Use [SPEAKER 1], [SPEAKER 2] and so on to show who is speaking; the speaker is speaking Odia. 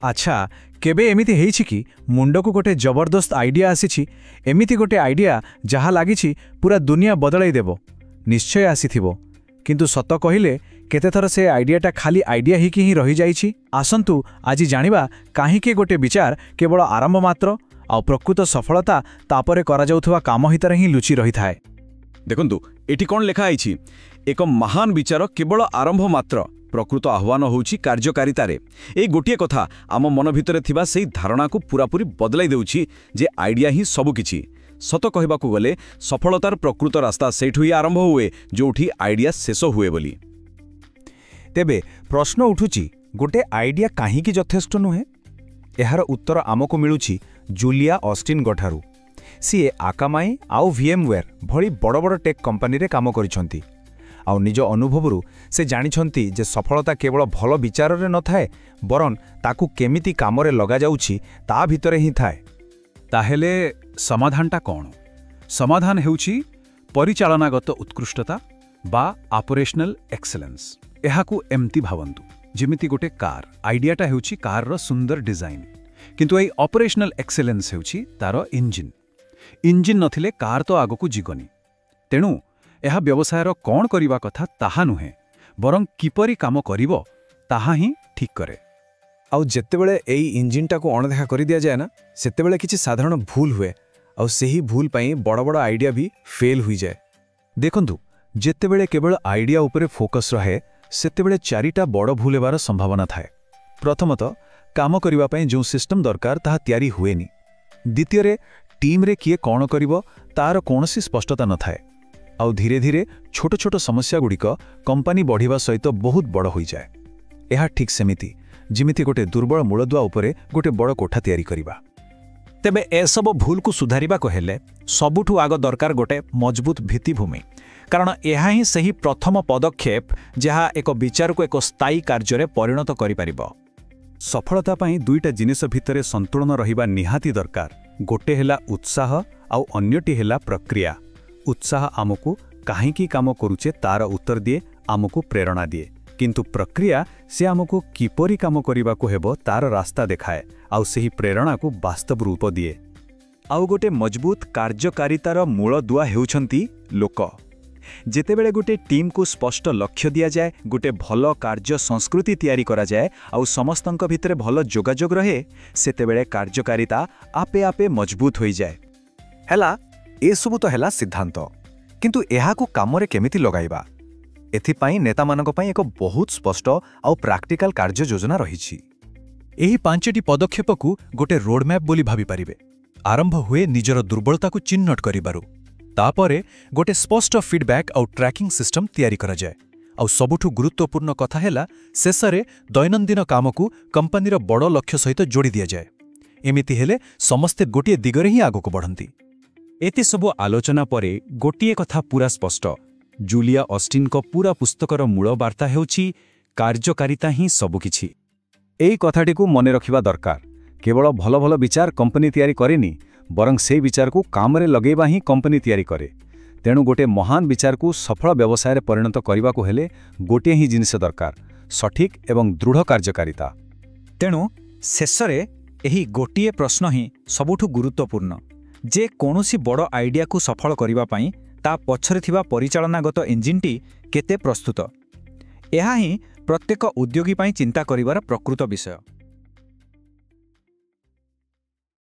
[SPEAKER 1] ଆଚ୍ଛା, କେବେ ଏମିତି ହେଇଛି କି ମୁଣ୍ଡକୁ ଗୋଟେ ଜବରଦସ୍ତ ଆଇଡିଆ ଆସିଛି, ଏମିତି ଗୋଟେ ଆଇଡିଆ ଯାହା ଲାଗିଛି ପୁରା ଦୁନିଆ ବଦଳାଇ ଦେବ? ନିଶ୍ଚୟ ଆସିଥିବ। କିନ୍ତୁ ସତ କହିଲେ, କେତେଥର ସେ ଆଇଡିଆଟା ଖାଲି ଆଇଡିଆ ହେଇକି ହିଁ ରହିଯାଇଛି? ଆସନ୍ତୁ ଆଜି ଜାଣିବା କାହିଁକି ଗୋଟେ ବିଚାର କେବଳ ଆରମ୍ଭ ମାତ୍ର ଆଉ ପ୍ରକୃତ ସଫଳତା ତାପରେ କରାଯାଉଥିବା କାମ ଭିତରେ ହିଁ ଲୁଚି ରହିଥାଏ।
[SPEAKER 2] ଦେଖନ୍ତୁ, ଏଠି କ'ଣ ଲେଖା ହେଇଛି। ଏକ ମହାନ ବିଚାର କେବଳ ଆରମ୍ଭ ମାତ୍ର, ପ୍ରକୃତ ଆହ୍ୱାନ ହେଉଛି କାର୍ଯ୍ୟକାରିତାରେ। ଏଇ ଗୋଟିଏ କଥା ଆମ ମନ ଭିତରେ ଥିବା ସେଇ ଧାରଣାକୁ ପୁରାପୁରି ବଦଳାଇ ଦେଉଛି ଯେ ଆଇଡିଆ ହିଁ ସବୁକିଛି। ସତ କହିବାକୁ ଗଲେ, ସଫଳତାର ପ୍ରକୃତ ରାସ୍ତା ସେଇଠୁ ହିଁ ଆରମ୍ଭ ହୁଏ ଯୋଉଠି ଆଇଡିଆ ଶେଷ ହୁଏ ବୋଲି।
[SPEAKER 3] ତେବେ ପ୍ରଶ୍ନ ଉଠୁଛି, ଗୋଟେ ଆଇଡିଆ କାହିଁକି ଯଥେଷ୍ଟ ନୁହେଁ? ଏହାର ଉତ୍ତର ଆମକୁ ମିଳୁଛି ଜୁଲିଆ ଅଷ୍ଟିନଙ୍କଠାରୁ। ସିଏ ଆକାମାଇ ଆଉ ଭିଏମ୍ୱେର୍ ଭଳି ବଡ଼ ବଡ଼ ଟେକ୍ କମ୍ପାନୀରେ କାମ କରିଛନ୍ତି ଆଉ ନିଜ ଅନୁଭବରୁ ସେ ଜାଣିଛନ୍ତି ଯେ ସଫଳତା କେବଳ ଭଲ ବିଚାରରେ ନଥାଏ, ବରଂ ତାକୁ କେମିତି କାମରେ ଲଗାଯାଉଛି ତା ଭିତରେ ହିଁ ଥାଏ।
[SPEAKER 1] ତାହେଲେ ସମାଧାନଟା କ'ଣ? ସମାଧାନ ହେଉଛି ପରିଚାଳନାଗତ ଉତ୍କୃଷ୍ଟତା ବା ଅପରେସନାଲ ଏକ୍ସେଲେନ୍ସ। ଏହାକୁ ଏମିତି ଭାବନ୍ତୁ ଯେମିତି ଗୋଟେ କାର୍। ଆଇଡିଆଟା ହେଉଛି କାର୍ର ସୁନ୍ଦର ଡିଜାଇନ୍, କିନ୍ତୁ ଏଇ ଅପରେସନାଲ ଏକ୍ସେଲେନ୍ସ ହେଉଛି ତାର ଇଞ୍ଜିନ୍। ଇଞ୍ଜିନ୍ ନଥିଲେ କାର୍ ତ ଆଗକୁ ଯିବନି। ତେଣୁ ଏହା ବ୍ୟବସାୟର କ'ଣ କରିବା କଥା ତାହା ନୁହେଁ, ବରଂ କିପରି କାମ କରିବ ତାହା ହିଁ ଠିକ୍ କରେ।
[SPEAKER 3] ଆଉ ଯେତେବେଳେ ଏଇ ଇଞ୍ଜିନ୍ଟାକୁ ଅଣଦେଖା କରିଦିଆଯାଏ ନା, ସେତେବେଳେ କିଛି ସାଧାରଣ ଭୁଲ ହୁଏ ଆଉ ସେହି ଭୁଲ ପାଇଁ ବଡ଼ ବଡ଼ ଆଇଡିଆ ବି ଫେଲ୍ ହୋଇଯାଏ।
[SPEAKER 1] ଦେଖନ୍ତୁ, ଯେତେବେଳେ କେବଳ ଆଇଡିଆ ଉପରେ ଫୋକସ୍ ରହେ, ସେତେବେଳେ ଚାରିଟା ବଡ଼ ଭୁଲ ହେବାର ସମ୍ଭାବନା ଥାଏ। ପ୍ରଥମତଃ, କାମ କରିବା ପାଇଁ ଯେଉଁ ସିଷ୍ଟମ ଦରକାର ତାହା ତିଆରି ହୁଏନି। ଦ୍ୱିତୀୟରେ, ଟିମ୍ରେ କିଏ କ'ଣ କରିବ ତାର କୌଣସି ସ୍ପଷ୍ଟତା ନଥାଏ ଆଉ ଧୀରେ ଧୀରେ ଛୋଟ ଛୋଟ ସମସ୍ୟାଗୁଡ଼ିକ କମ୍ପାନୀ ବଢ଼ିବା ସହିତ ବହୁତ ବଡ଼ ହୋଇଯାଏ। ଏହା ଠିକ୍ ସେମିତି ଯେମିତି ଗୋଟେ ଦୁର୍ବଳ ମୂଳଦୁଆ ଉପରେ ଗୋଟେ ବଡ଼ କୋଠା ତିଆରି କରିବା।
[SPEAKER 4] ତେବେ ଏସବୁ ଭୁଲକୁ ସୁଧାରିବାକୁ ହେଲେ ସବୁଠୁ ଆଗ ଦରକାର ଗୋଟେ ମଜବୁତ ଭିତ୍ତିଭୂମି, କାରଣ ଏହା ହିଁ ସେହି ପ୍ରଥମ ପଦକ୍ଷେପ ଯାହା ଏକ ବିଚାରକୁ ଏକ ସ୍ଥାୟୀ କାର୍ଯ୍ୟରେ ପରିଣତ କରିପାରିବ।
[SPEAKER 1] ସଫଳତା ପାଇଁ ଦୁଇଟା ଜିନିଷ ଭିତରେ ସନ୍ତୁଳନ ରହିବା ନିହାତି ଦରକାର। ଗୋଟେ ହେଲା ଉତ୍ସାହ ଆଉ ଅନ୍ୟଟି ହେଲା ପ୍ରକ୍ରିୟା। ଉତ୍ସାହ ଆମକୁ କାହିଁକି କାମ କରୁଛେ ତାର ଉତ୍ତର ଦିଏ, ଆମକୁ ପ୍ରେରଣା ଦିଏ। କିନ୍ତୁ ପ୍ରକ୍ରିୟା, ସେ ଆମକୁ କିପରି କାମ କରିବାକୁ ହେବ ତାର ରାସ୍ତା ଦେଖାଏ ଆଉ ସେହି ପ୍ରେରଣାକୁ ବାସ୍ତବ ରୂପ ଦିଏ।
[SPEAKER 3] ଆଉ ଗୋଟେ ମଜବୁତ କାର୍ଯ୍ୟକାରିତାର ମୂଳଦୁଆ ହେଉଛନ୍ତି ଲୋକ। ଯେତେବେଳେ ଗୋଟେ ଟିମ୍କୁ ସ୍ପଷ୍ଟ ଲକ୍ଷ୍ୟ ଦିଆଯାଏ, ଗୋଟେ ଭଲ କାର୍ଯ୍ୟ ସଂସ୍କୃତି ତିଆରି କରାଯାଏ ଆଉ ସମସ୍ତଙ୍କ ଭିତରେ ଭଲ ଯୋଗାଯୋଗ ରହେ, ସେତେବେଳେ କାର୍ଯ୍ୟକାରିତା ଆପେ ଆପେ ମଜବୁତ ହୋଇଯାଏ। ହେଲା, ଏସବୁ ତ ହେଲା ସିଦ୍ଧାନ୍ତ, କିନ୍ତୁ ଏହାକୁ କାମରେ କେମିତି ଲଗାଇବା? ଏଥିପାଇଁ ନେତାମାନଙ୍କ ପାଇଁ ଏକ ବହୁତ ସ୍ପଷ୍ଟ ଆଉ ପ୍ରାକ୍ଟିକାଲ କାର୍ଯ୍ୟ ଯୋଜନା ରହିଛି।
[SPEAKER 1] ଏହି ପାଞ୍ଚଟି ପଦକ୍ଷେପକୁ ଗୋଟେ ରୋଡମ୍ୟାପ୍ ବୋଲି ଭାବିପାରିବେ। ଆରମ୍ଭ ହୁଏ ନିଜର ଦୁର୍ବଳତାକୁ ଚିହ୍ନଟ କରିବାରୁ। ତାପରେ ଗୋଟେ ସ୍ପଷ୍ଟ ଫିଡ୍ବ୍ୟାକ୍ ଆଉ ଟ୍ରାକିଂ ସିଷ୍ଟମ ତିଆରି କରାଯାଏ। ଆଉ ସବୁଠୁ ଗୁରୁତ୍ୱପୂର୍ଣ୍ଣ କଥା ହେଲା, ଶେଷରେ ଦୈନନ୍ଦିନ କାମକୁ କମ୍ପାନୀର ବଡ଼ ଲକ୍ଷ୍ୟ ସହିତ ଯୋଡ଼ି ଦିଆଯାଏ। ଏମିତି ହେଲେ ସମସ୍ତେ ଗୋଟିଏ ଦିଗରେ ହିଁ ଆଗକୁ ବଢ଼ନ୍ତି।
[SPEAKER 4] ଏତେ ସବୁ ଆଲୋଚନା ପରେ ଗୋଟିଏ କଥା ପୁରା ସ୍ପଷ୍ଟ। ଜୁଲିଆ ଅଷ୍ଟିନଙ୍କ ପୁରା ପୁସ୍ତକର ମୂଳ ବାର୍ତ୍ତା ହେଉଛି, କାର୍ଯ୍ୟକାରିତା ହିଁ ସବୁକିଛି।
[SPEAKER 3] ଏଇ କଥାଟିକୁ ମନେ ରଖିବା ଦରକାର। କେବଳ ଭଲ ଭଲ ବିଚାର କମ୍ପାନୀ ତିଆରି କରେନି, ବରଂ ସେଇ ବିଚାରକୁ କାମରେ ଲଗେଇବା ହିଁ କମ୍ପାନୀ ତିଆରି କରେ। ତେଣୁ ଗୋଟେ ମହାନ ବିଚାରକୁ ସଫଳ ବ୍ୟବସାୟରେ ପରିଣତ କରିବାକୁ ହେଲେ ଗୋଟିଏ ହିଁ ଜିନିଷ ଦରକାର, ସଠିକ୍ ଏବଂ ଦୃଢ଼ କାର୍ଯ୍ୟକାରିତା।
[SPEAKER 4] ତେଣୁ ଶେଷରେ ଏହି ଗୋଟିଏ ପ୍ରଶ୍ନ ହିଁ ସବୁଠୁ ଗୁରୁତ୍ୱପୂର୍ଣ୍ଣ ଯେ କୌଣସି ବଡ଼ ଆଇଡିଆକୁ ସଫଳ କରିବା ପାଇଁ ତା ପଛରେ ଥିବା ପରିଚାଳନାଗତ ଇଞ୍ଜିନ୍ଟି କେତେ ପ୍ରସ୍ତୁତ? ଏହା ହିଁ ପ୍ରତ୍ୟେକ ଉଦ୍ୟୋଗୀ ପାଇଁ ଚିନ୍ତା କରିବାର ପ୍ରକୃତ ବିଷୟ।